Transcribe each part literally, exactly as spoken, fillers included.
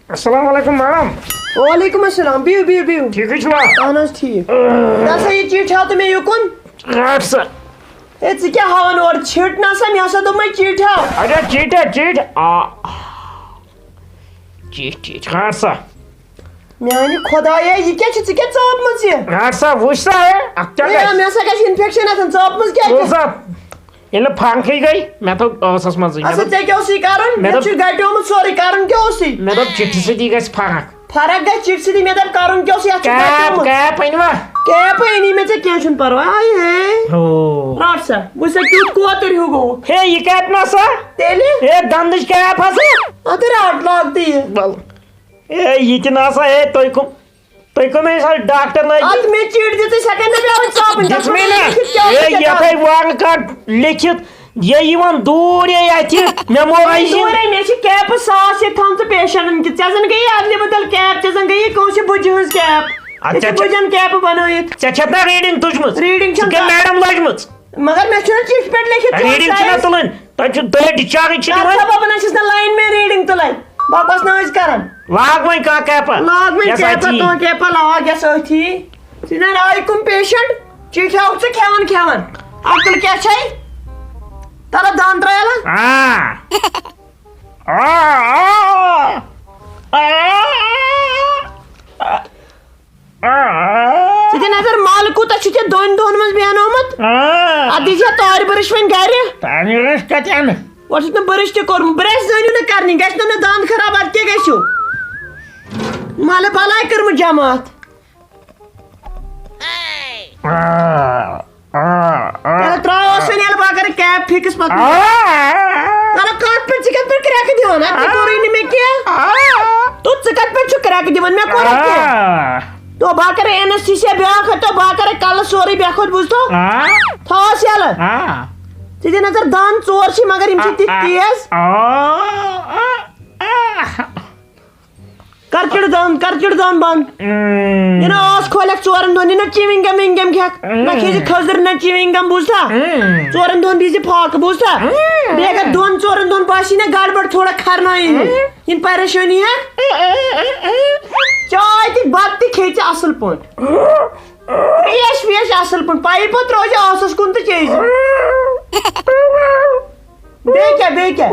السلام علیکم میڈم۔ وعلیکم السلام، بِہِو، بِہِو، بِہِو۔ ٹھیکٕے چھُوا؟ اہن حظ، ٹھیک۔ دَپ سا، یہِ چِٹھۍ ہاو تہٕ مےٚ یُکُن۔ رٹ سا۔ ہے، ژٕ کیٛاہ ہاوان اورٕ چِٹھۍ؟ نہ سا، مےٚ ہسا دوٚپمَے چِٹھۍ ہاو۔ اچھا، چِٹھۍ ہا، چِٹھۍ۔ آ۔ چِٹھۍ، چِٹھۍ، رٹ سا۔ میانہِ خۄدایا، یہِ کیٛاہ چھِ؟ ژٕ کیٛاہ ژاپمٕژ یہِ؟ رٹ سا، وٕچھ سا، ہے، اَتھ کیٛاہ ہے، گژھِ؟ مےٚ ہسا گژھِ infection اَتھن، ژاپمٕژ کیٛاہ تُل چھِ؟ سا۔ ییٚلہِ نہٕ فرقٕے گٔے، مےٚ دوٚپ ٲسَس منٛزٕے، مےٚ اچھا، دوٚپ، ژےٚ کیٛاہ اوسُے کَرُن؟ مےٚ مےٚ دوٚپ، چھُ گَٹیومُت سورُے، کَرُن کیٛاہ اوسُے؟ مےٚ دوٚپ، چِٹھِ سۭتی گژھِ فرق۔ فرق گژھِ چِٹھِ سۭتی، مےٚ دوٚپ، کَرُن کیٛاہ اوسُے؟ اَتھ چھُ کیپ، گَٹیومُت۔ کیپ أنۍ وا؟ کیپ أنی مےٚ ژےٚ، کیٚنٛہہ چھُنہٕ پَرواے۔ آے ہے۔ ہو۔ رَٹ سا، وٕچھ سا، کیُتھ کوتُر ہیوٗ گوٚو۔ ہے، یہِ کیپ نہ سا۔ تیٚلہِ؟ ہے، دَندٕچ کیپ ہسا۔ اَدٕ رَٹ، لاگ تہٕ یہِ۔ وَل۔ ہے، یہِ تہِ نہ سا، ہے، تُہۍ کٕم؟ تُہۍ کَمہِ حسابہٕ ڈاکٹر لٲگِو؟ اَدٕ مےٚ چِٹھۍ دِژٕے، سۄ کَتہِ مےٚ پٮ۪وان ژاپٕنۍ؟ دِژ مےٚ نہ۔ لیکھِتھ کیٛاہ اوس اے، یہِ یَتھ کَرُن؟ ہے وارٕ کارڈ لیکھِتھ، یہِ یِوان دوٗر، اے، اَتھِ، مےٚ موبایل یہِ یہِ۔ دوٗرے، مےٚ چھِ کیپہٕ ساس ییٚتہِ تھٲمژٕ پیشنٹن کِژھ۔ ژےٚ زَن گٔیی اَدلہِ بدل کیپ، ژےٚ زَن گٔیی کٲنٛسہِ بُجہِ ہٕنٛز کیپ۔ اَدٕ یہِ چھِ ژےٚ چھِ، بُجَن کیپہٕ بَنٲیِتھ۔ ژےٚ چھَتھ نا ریٖڈِنٛگ تُجمٕژ؟ ریٖڈِنٛگ چھَم ژٕ کَمہِ تَتھ۔ میڈم لٲجمٕژ؟ مگر مےٚ چھُنہٕ چِٹھۍ پٮ۪ٹھ لیکھِتھ تِمن ریٖڈِنٛگ چھِنہ size۔ تُلٕنۍ؟ تۄہہِ چھُ، تۄہہِ ڈِسچارٕج چھِ نہ دِوان؟ سا بابا، نہ چھِس نہٕ لاین مین ریٖڈِنٛگ تُلٕنۍ۔ بکواس نہ ٲسۍ کران۔ لاگ وۄنۍ کانٛہہ کیپا۔ لاگ وۄنۍ یۄس کیپا، اَتھی۔ تو کیپا لاگ یۄس أتھی۔ ژٕ نہ راوِ کُم پیشنٹ، چِٹھۍ ہاوُکھ ژٕ کھٮ۪وان کھٮ۪وان۔ عقل کیٛاہ چھے؟ تَلہٕ دَنٛد ترٛایَلہٕ۔ آ۔ آ، آ۔ آ۔ ژٕ دِ نظر، مال کوٗتاہ چھُ ژےٚ دۄن دۄہن منٛز بیٚہنومُت؟ آ۔ اَتھ دیٖزِ ہا تارِ بٔرٕش وۄنۍ گرِ۔ تارِ بٔرٕش کَتہِ اَنہٕ؟ گۄڈٕ چھُکھ نہٕ بٔرٕش تہِ کوٚرمُت، برٛش زٲنِو نہٕ کَرنی، گژھِ نہٕ نہٕ دَنٛد خراب، اَدٕ کیٛاہ گژھِو؟ مالہٕ بَلاے کٔرمٕژ جماعت۔ آ۔ آ، آ۔ تَلہٕ ترٛاو اوس وۄنۍ ییٚلہِ بہٕ اگر کیب فِکٕس پَتہٕ۔ آ۔ تَلہٕ کَتھ پٮ۪ٹھ ژٕ کَتھ پٮ۪ٹھ کرٛٮ۪کہٕ دِوان؟ اَتھ تہِ کوٚرُے نہٕ مےٚ کینٛہہ۔ آ۔ تو ژٕ کَتھ پٮ۪ٹھ چھُکھ کرٛٮ۪کہٕ دِوان؟ مےٚ کوٚر اَتھ کینٛہہ۔ آ۔ تو بہٕ ہا کَرٕ anesthesia بیٛاکھ ہَتھ، تو بہٕ ہا کَرٕ کَلہٕ سورُے بے خود، بوٗزتھو؟ آ۔ تھاوَس یَلہٕ۔ آ۔ ژٕ دِ نظر دَنٛد ژور چھِ، مگر یِم چھِ آ، تِتھۍ آ۔ تیز۔ آ، آ، آ۔ کر چِڑ دان، کر چِڑ دان بند۔ اۭں۔ یہِ نہ ٲس کھولکھ ژورن دۄہن، یہِ نہ chewing gum وِنگ گم کھٮ۪کھ، نہ اۭں۔ کھیٚیہِ خٔزٕر، نہ chewing gum، بوٗزتھا؟ اۭں۔ ژورن دۄہن بیٚہزِ فاقہٕ، بوٗزتھا؟ اۭں۔ بیٚیہِ اگر دۄن ژورن دۄہن باسہِ نہ گڑبڑ، تھوڑا کھرنٲیِن۔ اۭں۔ یِن پریشٲنی ہا۔ اۭں، اۭں، اۭں، اۭں۔ چاے تہِ بتہٕ تہِ کھیٚیہِ ژےٚ اصٕل پٲٹھۍ۔ تریش ویش اصل پٲٹھۍ، پایپو ترٲوزِ ٲسس کُن تہٕ چیٚیزِ۔ بیٚیہِ کیٛاہ، بیٚیہِ کیٛاہ؟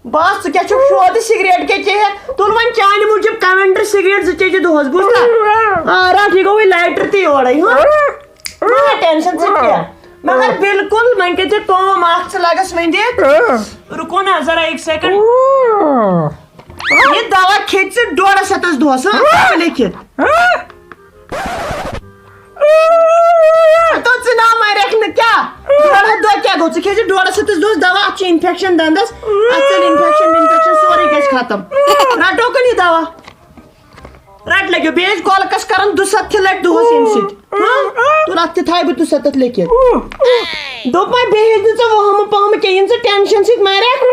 بس، ژٕ کیٛاہ چھُکھ شودٕ سگریٹ کیٛاہ چیٚیکھ؟ تُل وۄنۍ چانہِ موٗجوٗب کَوٮ۪نٹہٕ سگریٹ زٕ چیٚیزِ دۄہس، بوٗزتھا؟ آ، رٹھ، یہِ گوٚوٕے لیٹر تہِ یورَے، ہُہ؟ مہ ہےٚ ٹینشن ژٕ کینٛہہ۔ مگر بالکل وۄنۍ کٔرۍ زِ کٲم اکھ، ژٕ لگس وۄنۍ دِتھ۔ رُکو نا ذرا ایک سیکنڈ۔ یہِ دوا کھیٚیہِ ژٕ ڈۄڈس ہتس دۄہس، ہاں؟ لیکھِتھ۔ تو ژٕ نا مَرٮ۪کھ نہٕ کیٛاہ؟ ڈۄڈ ہَتھ دۄہ کیٛاہ گوٚو؟ ژٕ کھیٚیہِ زِ ڈۄڈس ہَتس دۄہس دوا، اَتھ چھُ infection دَنٛدَس، اَتھ ژَلہِ infection وِنفیکشن سورُے گژھِ ختم۔ رَٹو کُنہِ دوا؟ رَٹ لٔگِو، بیٚیہِ ٲسۍ گۄلکَس کَران دُسَتھ تہِ لَٹہِ دۄہَس ییٚمہِ سۭتۍ۔ ہاں؟ تُل اَتھ تہِ تھاوٕ بہٕ دُسَتھ لیکھِتھ۔ دوٚپ وۄنۍ بیٚیہِ ہیٚچھ نہٕ ژٕ وہمہٕ پہمہٕ کینٛہہ، یِم ژٕ ٹٮ۪نشَن سۭتۍ مَرٮ۪کھ۔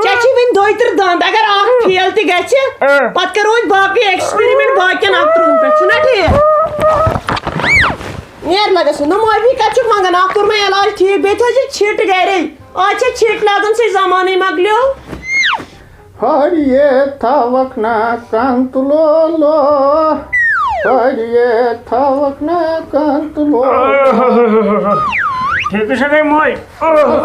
ژےٚ چھی وٕنہِ دۄیہِ تٕرٛہ دَنٛد، اگر اَکھ فیل تہِ گژھِ، پَتہٕ کَرو أسۍ باقٕے experiment باقیَن اَکہٕ تٕرٛہَن پٮ۪ٹھ، چھُنہ ٹھیٖک؟ نیر لگس نہٕ معٲفی کتہِ چھُکھ منٛگان؟ اکھ کوٚر مےٚ علاج ٹھیٖک، بیٚیہِ تھٲیزِ چِٹھۍ گرے۔ آز چھےٚ چِٹھۍ لاگان، سُے زمانٕے مۄکلیو۔ ہریے تھاوکھ نا کنت لولو، ہریے تھاوکھ نا کنت لولو۔ ٹھیکہٕ چھا گٔے مٔلۍ؟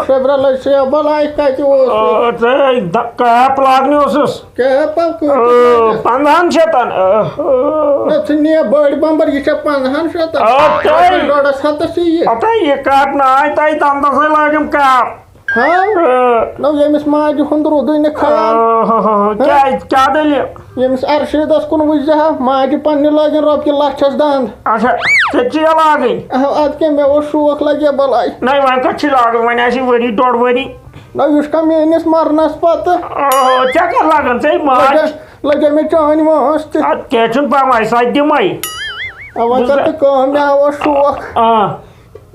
شبرا لٔج سے بلاے کتہِ اوس؟ آ، ژےٚ د-، کیپ لاگنہِ اوسُس۔ کیپ آ، کۭتِس؟ پنٛدہن شیٚتن۔ آ، آ۔ نہ، ژٕ نہِ بٔڑۍ بمبر، یہِ چھےٚ پنٛدہن شیٚتن۔ آ، تۄہہِ۔ ڈۄڈس ہتس چھِ یہِ۔ ہتا یہِ کیپ نہ آے تۄہہِ دنٛدسٕے لٲجِم کیپ۔ ہاں؟ آ۔ نہ، ییٚمِس ماجہِ ہُنٛد روٗدُے نہٕ خیال۔ آ، ہا، ہا، ہا۔ ہاں؟ کیٛازِ، کیٛاہ دٔلیٖل؟ ییٚمِس ارشیٖدس کُن وٕچھ زِ ہا، ماجہِ پننہِ لٲگِن رۄپیہِ لچھس دنٛد۔ اچھا، ژےٚ تہِ چھِ یہِ لاگٕنۍ؟ اہو، ادٕ کیٛاہ، مےٚ اوس شوق لگہِ بلاے۔ نہ، وۄنۍ کتھ چھِ لاگٕنۍ، وۄنۍ آسہِ ؤری ڈۄڈ ؤری۔ نہ، یہِ چھُ کم میٲنِس مرنس پتہٕ۔ آ، ژےٚ کتھ لگان، ژےٚ ماجہِ؟ لگے، لگے مےٚ چانہِ وٲنٛس تہِ۔ ادٕ کینٛہہ چھُنہٕ پرواے، سۄ تہِ دِمے۔ آ، وۄنۍ کر بوٗزتھا؟ تہٕ کٲم، مےٚ آو شوق۔ آ۔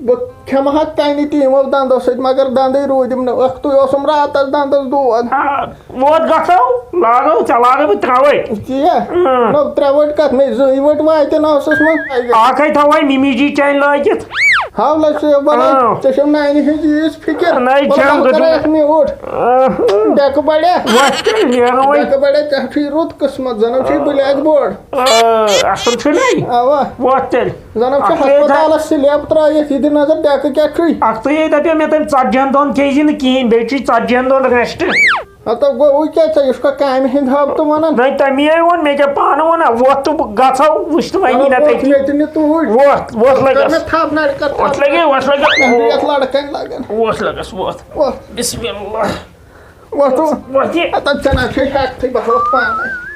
بہٕ کھٮ۪مہٕ ہا تَمہِ تیٖمو دَندو سۭتۍ، مگر دَندٕے روٗدِم نہٕ۔ ٲکھتٕے اوسُم راتَس دَندَس دود۔ آ، ووت گژھو، لاگو، ژےٚ لاگے بہٕ ترٛےٚ ؤٹۍ۔ تی ہا؟ اۭں۔ نہ، ترٛےٚ ؤٹۍ کَتھ، مےٚ زٕے ؤٹۍ واتہِ نہٕ اوسُس منٛز۔ اَکھ ہے تھاوے مِمی جی چانہِ لٲگِتھ۔ ہاو لَسہِ بَڑے، آ۔ ژےٚ چھَو نانہِ ہِنٛز ییٖژ فِکِر۔ نَے وَلہٕ چھَم حظ کَرے گٔژھمٕژ۔ اَتھ مےٚ اوٚڑ۔ آ۔ ڈٮ۪کہٕ بَڑے۔ وۄتھ کیٛاہ نیرو وۄنۍ؟ ڈٮ۪کہٕ بَڑے، ژےٚ چھُے رُت قٕسمت، زَنہٕ چھُے بٕلیک بورڈ۔ آ، اَصٕل چھُ نَے؟ اَوا۔ وۄتھ تیٚلہِ۔ زَنہٕ چھُ اَکھتُے یے دَ-، ہَسپَتالَس سِلیب ترٛٲیِتھ، یہِ دِ نظر ڈٮ۪کہٕ کیٛاہ چھُے۔ اَکھتُے یے دَپیو مےٚ تٔمۍ، ژَتجِہَن دۄہَن کھیٚیہِ زِ نہٕ کِہیٖنۍ، بیٚیہِ چھُے ژَتجِہَن دۄہَن rest۔ ہتو گوٚو، وۄنۍ کیٛاہ ژےٚ یہِ چھُکھا کامہِ ہٕنٛدۍ ہٲبتہٕ وَنان؟ نَے، تَمی آیہِ ووٚن مےٚ، کیٛاہ پانہٕ وَنان؟ وۄتھ تہٕ بہٕ گژھو، وٕچھ تہٕ وۄنۍ یی چلو، نہ وۄتھ تٔتی۔ مےٚ تہِ نہٕ توٗرۍ۔ وۄتھ، وۄتھ کٔر لَگَس۔ مےٚ تھپھ نَرِ کَتھ وۄتھ لَگے، وۄتھ لَگے۔ مےٚ چھُ یَتھ لَڑکَن لَگان۔ وۄتھ لَگَس، وۄتھ۔ وۄتھ۔ بِسمِ اللہ۔ وۄتھ۔ وۄتھ یہِ۔ اَتَتھ ژےٚ نہ چھُے ہٮ۪کتھٕے، بہٕ ہاوَتھ پانَے۔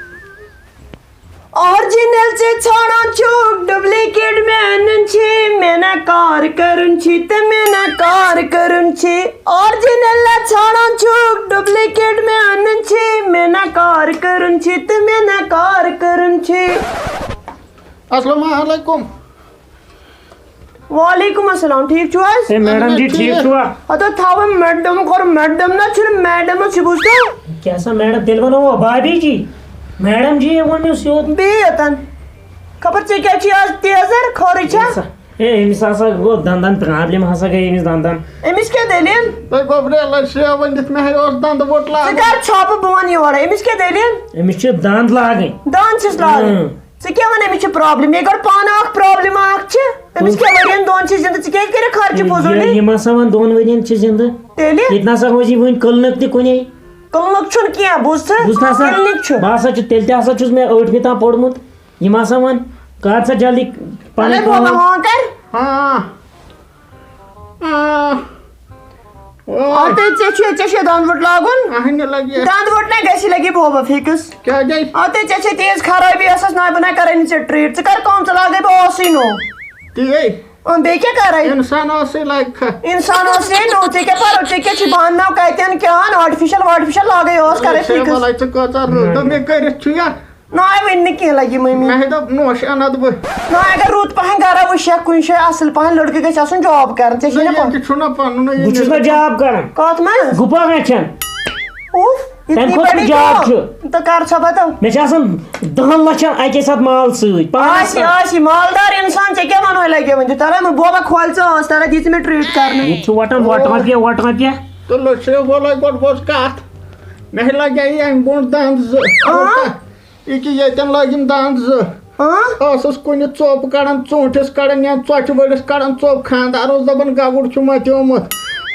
آرجِنل ژےٚ ژھانڈان چھُکھ، ڈُپلیکیٹ مےٚ اَنُن چھُے، مےٚ نہ کار کَرُن چھُے تہٕ مےٚ نہ کار کَرُن چھُے۔ آرجِنل نہ ژھانڈان چھُکھ، ڈُپلیکیٹ مےٚ اَنُن چھُے، مےٚ نہ کار کَرُن چھُے تہٕ مےٚ نہ کار کَرُن چھُے۔ السلام علیکم۔ وعلیکم السلام، ٹھیٖک چھِو حظ؟ ہے میڈم جی، اہن حظ، ٹھیٖک ٹھیٖک۔ چھِوا؟ ہتو تھاوان میڈم کور، میڈم نہ چھُنہٕ میڈم، چھِ بوٗزتھا؟ کیٛاہ سا میڈم؟ تیٚلہِ وَنو وۄنۍ بھابھی جی۔ میڈم جی ووٚن مےٚ سیوٚد۔ بیٚیہِ یوٚتن۔ خبر ژےٚ کیٛاہ چھُے آز تیزر، خٲرٕے چھا؟ کیٛاہ سا؟ ہے، أمِس ہسا گوٚو دنٛدن problem ہسا گٔے أمِس دنٛدن۔ أمِس کیٛاہ دٔلیٖل؟ تۄہہِ گوٚبرے لَسہِ ؤنِتھ مےٚ ہے اوس دنٛدٕ ووٚٹ ژٕ لاگُن۔ کر ژھۄپہٕ، بہٕ وَنہٕ یورے، أمِس کیٛاہ دٔلیٖل؟ أمِس چھِ دنٛد لاگٕنۍ۔ دنٛد چھِس لاگٕنۍ۔ اۭں۔ ژٕ کیٛاہ وَنان، أمِس چھِ problem؟ مےٚ گۄڈٕ پانہٕ اَکھ problem اَکھ چھِ۔ أمِس کیٛاہ ؤرِین دۄن چھِ زِندٕ، ژٕ کیٛازِ کَرَکھ خرچہٕ فضوٗلٕے؟ یہِ، یِم ہسا وۄنۍ دۄن ؤرِین چھِ زِندٕ۔ تیٚلہِ؟ ییٚتہِ نہ سا روزِ وٕنہِ clinic تہِ کُنے۔ Clinic چھُنہٕ کینٛہہ، بوٗز ژٕ؟ بوٗز تھا سا؟ Clinic چھُ۔ بہٕ ہسا چھُس، تیٚلہِ تہِ ہسا چھُس مےٚ ٲٹھمہِ تام پوٚرمُت۔ یِم ہسا وۄنۍ کر سا جلدی پَنٕنۍ اَلے بوبا، کٲم۔ ہاں کر۔ ہاں۔ ہاں۔ آ، تیٚلہِ ژےٚ چھُ، ژےٚ چھُ دَنٛد وُٹ لاگُن۔ اہنہِ لگہِ۔ دَنٛد وُٹ نَے گژھِ، لگہِ بوبا فِکٕس۔ کیٛاہ گٔے؟ آ، تیٚلہِ ژےٚ چھے تیز خرٲبی، ٲسَس نابہِ نہ کَرٕنۍ ژےٚ treat۔ ژٕ کر کٲم، ژٕ لاگَے بہٕ اوسُے نوٚو۔ تی گٔے۔ اۭں، بیٚیہِ کیٛاہ کَرَے؟ اِنسان اوسُے لگہِ کھا۔ اِنسان اوسُے نوٚو، ژےٚ کیٛاہ پَرو، ژےٚ کیٛاہ چھُے بانہٕ ناو کَتٮ۪ن کیٛاہ اَن، artificial وارٹیفِشل لاگَے اوس کَرَے ہے، فِکٕس۔ وَلَے ژٕ کۭژاہ رٕژ، دوٚپ مےٚ کٔرِتھ چھُ یا۔ نہ، وۄنۍ نہٕ کینٛہہ لگہِ مٔمی۔ مےٚ ہے دوٚپ، نوش اَنَتھ بہٕ۔ نہ، اگر رُت پہن گرا وٕچھکھ کُنہِ جایہِ اَصٕل پہن لٔڑکہٕ گژھِ آسُن job کران، ژےٚ چھے نہ نہ، پَن۔ ییٚتہِ چھُنہ پَنُن، نہ، بہٕ چھُس نہ ییٚتہِ۔ Job کران۔ کَتھ منٛز؟ گُپن رَچھان۔ اوف، تَمہِ یِتنی کھۄتہٕ بڑی job کٲم۔ چھُ۔ تہٕ کر سا بدل۔ مےٚ چھِ آسان دَہَن لَچھَن اَکے ساتہٕ مال سۭتۍ، پانَس آسی، سۭتۍ۔ آسی، مالدار اِنسان، ژےٚ کیٛاہ وَنوے لگے وۄنۍ؟ تہٕ تَلے وۄنۍ بوبا کھول ژٕ ٲس، تَلے دی ژٕ مےٚ treat کرنہٕ۔ ییٚتہِ چھُ وَٹان، وَٹان پٮ۪ٹھ، وَٹان پٮ۪ٹھ۔ تہٕ لٔچھِ وَلَے گۄڈٕ بوز کَتھ۔ مےٚ لَگے یہِ اَمہِ برونٛٹھ دَنٛد زٕ۔ اۭں۔ یہِ کہِ ییٚتٮ۪ن لٲگِم دَنٛد زٕ۔ ہاں؟ ٲسٕس کُنہِ ژوٚپ کَڑان، ژوٗنٛٹھِس کَڑان یا ژۄچہِ ؤڑِس کَڑان ژوٚپ۔ خانٛدار اوس دَپان، گَگُر چھُ مَتیومُت۔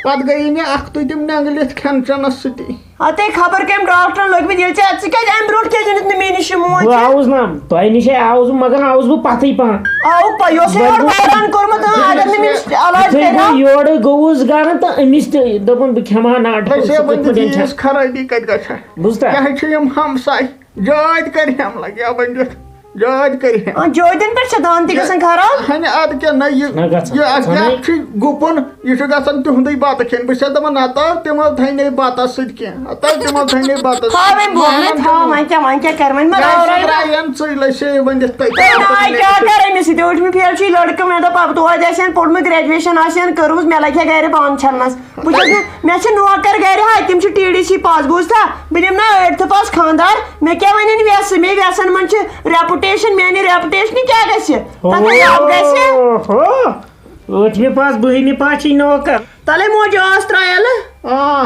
پَتہٕ گٔیہِ مےٚ اَکھتُے تِم نٮ۪نٛگلِتھ کھٮ۪ن چٮ۪نَس سۭتی۔ ہتے خبر کٔمۍ ڈاکٹرَن لٲگمٕتۍ، ییٚلہِ ژےٚ، ژٕ کیٛازِ اَمہِ برونٛٹھ کیٛازِ أنِتھ نہٕ مےٚ نِش یہِ موج بہٕ یہِ؟ آوُس نہ، تۄہہِ نِشے آوُس بہٕ، مگر آوُس بہٕ پَتھٕے پَہَن۔ آوُکھ پَتہٕ، یہِ اوس ہے یورٕ وَگُن۔ باران کوٚرمُت، ہاں، اگر نہٕ أمِس علاج یُتھُے کَرِ ہا۔ بہٕ یورٕ گوٚوُس گَرٕ تہٕ أمِس تہِ دوٚپُن، بہٕ کھٮ۪مہٕ ہا ناٹہٕ، ہے، ژےٚ ژٕ کِتھ وۄنۍ پٲٹھۍ دِژ کھٮ۪کھ؟ خرٲبی کَتہِ گژھِ ہا؟ بوٗزتھا؟ یہِ حظ چھِ یِم ہمساے۔ جٲدۍ کٔرۍ ہٮ۪م لگہِ یا ؤنِتھ۔ جٲدۍ کٔرۍ ہٮ۪م۔ آ، جٲدٮ۪ن پٮ۪ٹھ چھا دان تہِ گژھان خراب؟ ہنہِ اَدٕ کیٛاہ نہ، یہِ، نہ گژھان۔ یہِ اَتھ ژھَنٕے۔ یَتھ چھُ گُپُن، یہِ چھُ گژھان تِہُنٛدُے بَتہٕ کھیٚنۍ۔ بہٕ چھَس دَپان، نہ تہٕ تِمو تھایہِ نہٕ بَتَس سۭتۍ کینٛہہ۔ ہَتہٕ تِمو تھایہِ نہٕ بَتَس ہاو سۭتۍ۔ وۄنۍ بوٚر نہ محمد تھاو، کھیوٚن۔ وۄنۍ کیٛاہ، وۄنۍ کیٛاہ کَرٕ وۄنۍ؟ مےٚ ترٛایہِ راوراے سا نہ۔ ترٛایَن ژٕے لَسے ؤنِتھ تۄہہِ تہٕ کیٛاہ نہ، کَرو کیٛاہ مےٚ؟ کَرٕ أمِس سۭتۍ؟ ٲٹھمہِ فیل چھُ یہِ لٔڑکہٕ، مےٚ دوٚپ، پَتہٕ توتہِ آسہِ ہَن پوٚرمُت، graduation آسہِ ہَن کٔرمٕژ، مےٚ لَگہِ ہا گَرِ بانہٕ چھَلنَس۔ بہٕ چھَس نہٕ، مےٚ چھِ نوکر گَرِ ہا، تِم چھِ ٹی ڈی سی پاس، بوٗزتھا؟ بہٕ نِمہٕ نا ٲٹھتھٕ پاس خانٛدار، مےٚ کیٛاہ وَنن وٮ۪سہٕ؟ مےٚ وٮ۪سَن منٛز چھِ reputation، میٛانہِ reputation کیٛاہ گژھِ؟ تَتھ ہے یَپھ گژھِ۔ اوہو، ٲٹھمہِ پاس، بٔہمہِ پاس چھِ نوکر۔ تَلَے موج ٲس ترٛایَلہٕ۔ آ۔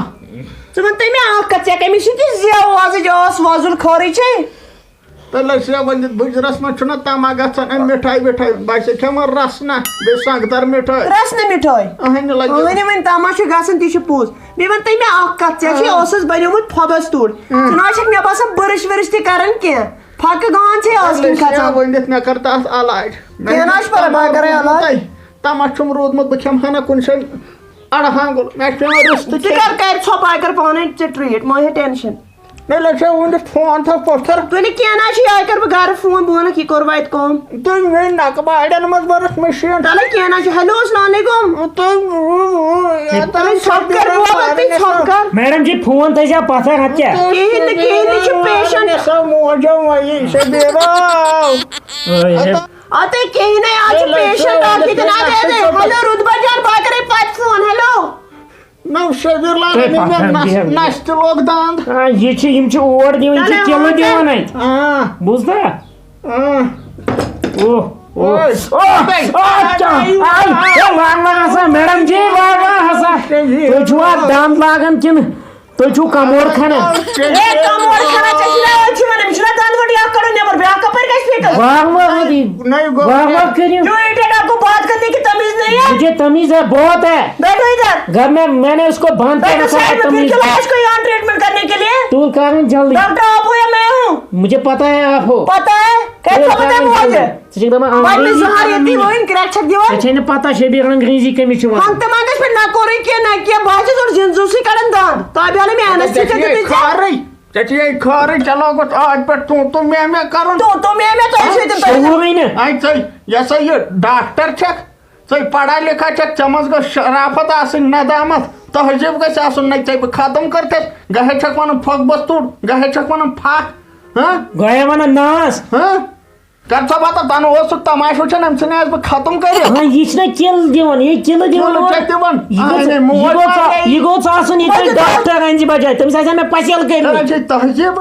ژٕ وَن تہٕ مےٚ اَکھ کَتھ، ژےٚ کَمہِ سۭتۍ یہِ زٮ۪و وازٕج ٲس وۄزُل خٲرٕے چھے؟ تہٕ لٔسۍ مےٚ ؤنِتھ بٕجرَس منٛز چھُنہ تَمہ گژھان اَمہِ مِٹھایہِ وِٹھایہِ، بہٕ چھِ کھٮ۪وان رَسنا، بیٚیہِ سنٛگتر مِٹھٲے۔ رَسنہٕ مِٹھٲے؟ اَہَنہِ لَگہِ۔ اَہَنہِ وۄنۍ تَمہ چھُ گژھان، تہِ چھُ پوٚز۔ بیٚیہِ وَن تہٕ مےٚ اَکھ کَتھ، ژےٚ چھے آ۔ اوسُس بَنیومُت پھۄبَس توٚڑ۔ آ۔ ژٕ نہ حظ چھَکھ مےٚ باسان بٕرٕش ؤرٕش تہِ کَران کینٛہہ۔ پھَکہٕ گان چھے آز کِنہٕ لٔسۍ مےٚ کھَژان؟ ؤنِتھ مےٚ کَر تَتھ علاج۔ کینٛہہ نہ حظ چھُ پَرواے، بہٕ کَرَے علاج۔ تۄہہِ تَمہ چھُم روٗدمُت، بہٕ کھٮ۪مہٕ ہا نہ کُنہِ جایہِ اَڑٕ ہانٛگُل، مےٚ چھُ پٮ۪وان رِستہٕ ژٕ کھیٚنۍ۔ کَر، کَرِ ژھۄپہٕ، کَر پانَے ژےٚ treat، مہ ہےٚ tension۔ مےٚ لَگہِ ہا وُنہِ فون تھاو پوٚتھر۔ تُلہِ کینٛہہ نہ چھُ، یہِ کَرٕ بہٕ گَرٕ فون، بہٕ وَنَکھ یہِ کوٚر وَتہِ کٲم۔ تُہۍ مےٚ نَکہٕ باڑٮ۪ن منٛز بٔرٕتھ مِشیٖن۔ تَلہٕ کینٛہہ نہ چھُ۔ ہیلو، السلام علیکم۔ تُہۍ، تُہۍ ژھۄپہٕ کر، بابا، تُہۍ ژھۄپہٕ کر۔ میڈم جی، فون تھٲیزیو پَتھر، اَدٕ کیٛاہ؟ کِہیٖنۍ نہٕ، کِہیٖنۍ نہٕ، یہِ چھُ patient۔ سا موجو وۄنۍ، یہِ چھےٚ بے راو۔ ٲے، ہے۔ اَدٕ کِہیٖنۍ نہٕ، آز چھُ patient اَکھ ییٚتٮ۪ن۔ اَدٕ، اَدٕ، ہیلو، رُتبہ جان، بہٕ کَرَے پَتہٕ فون۔ ہیلو۔ نو شبیر لال، تۄہہِ أمۍ مےٚ پَتھر نَس-، بیٚہن۔ نَستہِ لوگ دَنٛد۔ آ، یہِ چھِ، یِم چھِ اور دِوان، یِم چھِ تَلے تِلہٕ وَن دِوان تہٕ۔ اَتہِ۔ آ۔ بوٗزتھا؟ آ۔ اوہ۔ اوے۔ او، او، کیا؟ آے، اے، وار وار ہسا، میڈم جی، وار وار ہسا۔ تُہۍ چھِوا دند لاگان کِنہٕ تُہۍ چھِو کمور کھنان؟ اے، کمور کھنان، ژےٚ چھُنا أتھۍ وَنان، أمِس چھُنا دند ؤڑی اکھ کڑُن نٮ۪بر، بیٛاکھ کپٲرۍ گژھِ فِٹ؟ وار وار ہوتی۔ نہیں، گو-، وار وار کٔرِو۔ جو ایڈیٹ آپ کو بات کرنے کی تمیز نہیں ہے؟ مجھے تمیز ہے، بہت ہے۔ بیٹھو ادھر۔ گھر میں میں نے اس کو باندھ کے بیٹھو رکھا ہے سائڈ میں، پھر تمیز کیوں سے۔ لایا اس کو یہاں ٹریٹمنٹ کرنے کے لیے؟ تو کہاں جلدی۔ ڈاکٹر آپ ہو یا میں ہوں؟ مجھے پتا ہے آپ ہو۔ پتا ہے؟ کیسے تو پتا ہے کہاں وہ جلدی۔ ہے؟ ژٕ چھکھ دپان پتہٕ انگریزی زہر کَران ییٚتی مےٚ۔ وۄنۍ کرٛٮ۪کھ چھکھ دِوان۔ ژےٚ چھے نہٕ پتہ شبیر انگریزی کٔمِس چھِ وَنان۔ ہنٛگتہٕ منٛگس پٮ۪ٹھ نہ کوٚرُے کینٛہہ نہ کینٛہہ، بہٕ حظ چھُس اورٕ زِنٛدٕ زُوسٕے کڑان دنٛد۔ تابہِ عالم مےٚ انس ژےٚ چھِ چھِ یہِ تِژھ۔ خارٕے، ژےٚ چھِ یہِ خارٕے، ژےٚ لوگُتھ آز پٮ۪ٹھ تو تو میں میں کرُن۔ تو تو میں میں تۄہہِ سۭتۍ تۄہہِ سۭتۍ۔ شعوٗرٕے نہٕ۔ اے ژٕے، یہِ ہسا یہِ ڈاکٹر چھکھ، ژٕے پڑھا لکھا چھکھ، ژےٚ منٛز گٔژھ شرافت آسٕنۍ، ندامت، تہذیٖب گژھِ آسُن، نہ ژےٚ بہٕ ختم کٔرتھس، گاہے چھکھ ونان پھۄکھ بستوٗر، گاہے چھکھ ونان پھکھ، ہاں؟ گویا ونان ناس۔ ہاں؟ کر ژٕ پتہ، تنہٕ اوسُکھ تماشہٕ وٕچھان، أمۍ ژھٕنیس بہٕ ختم کٔرِتھ۔ ہاں، یہِ چھِنہ کِل دِوان، یہِ کِلہٕ دِوان کِلہٕ اورٕ۔ چھےٚ دِوان۔ یہِ گوٚژھ، اہنہِ، موج یہِ گوٚژھ، واریاہ۔ یہِ گوٚژھ آسُن یِتھ پٲٹھۍ ڈاکٹر اَنزِ بجاے، تٔمِس آسہِ ہا مےٚ پَژھٮ۪ل کٔرمٕژ۔ تٔمِس چھِ تہذیٖبٕے۔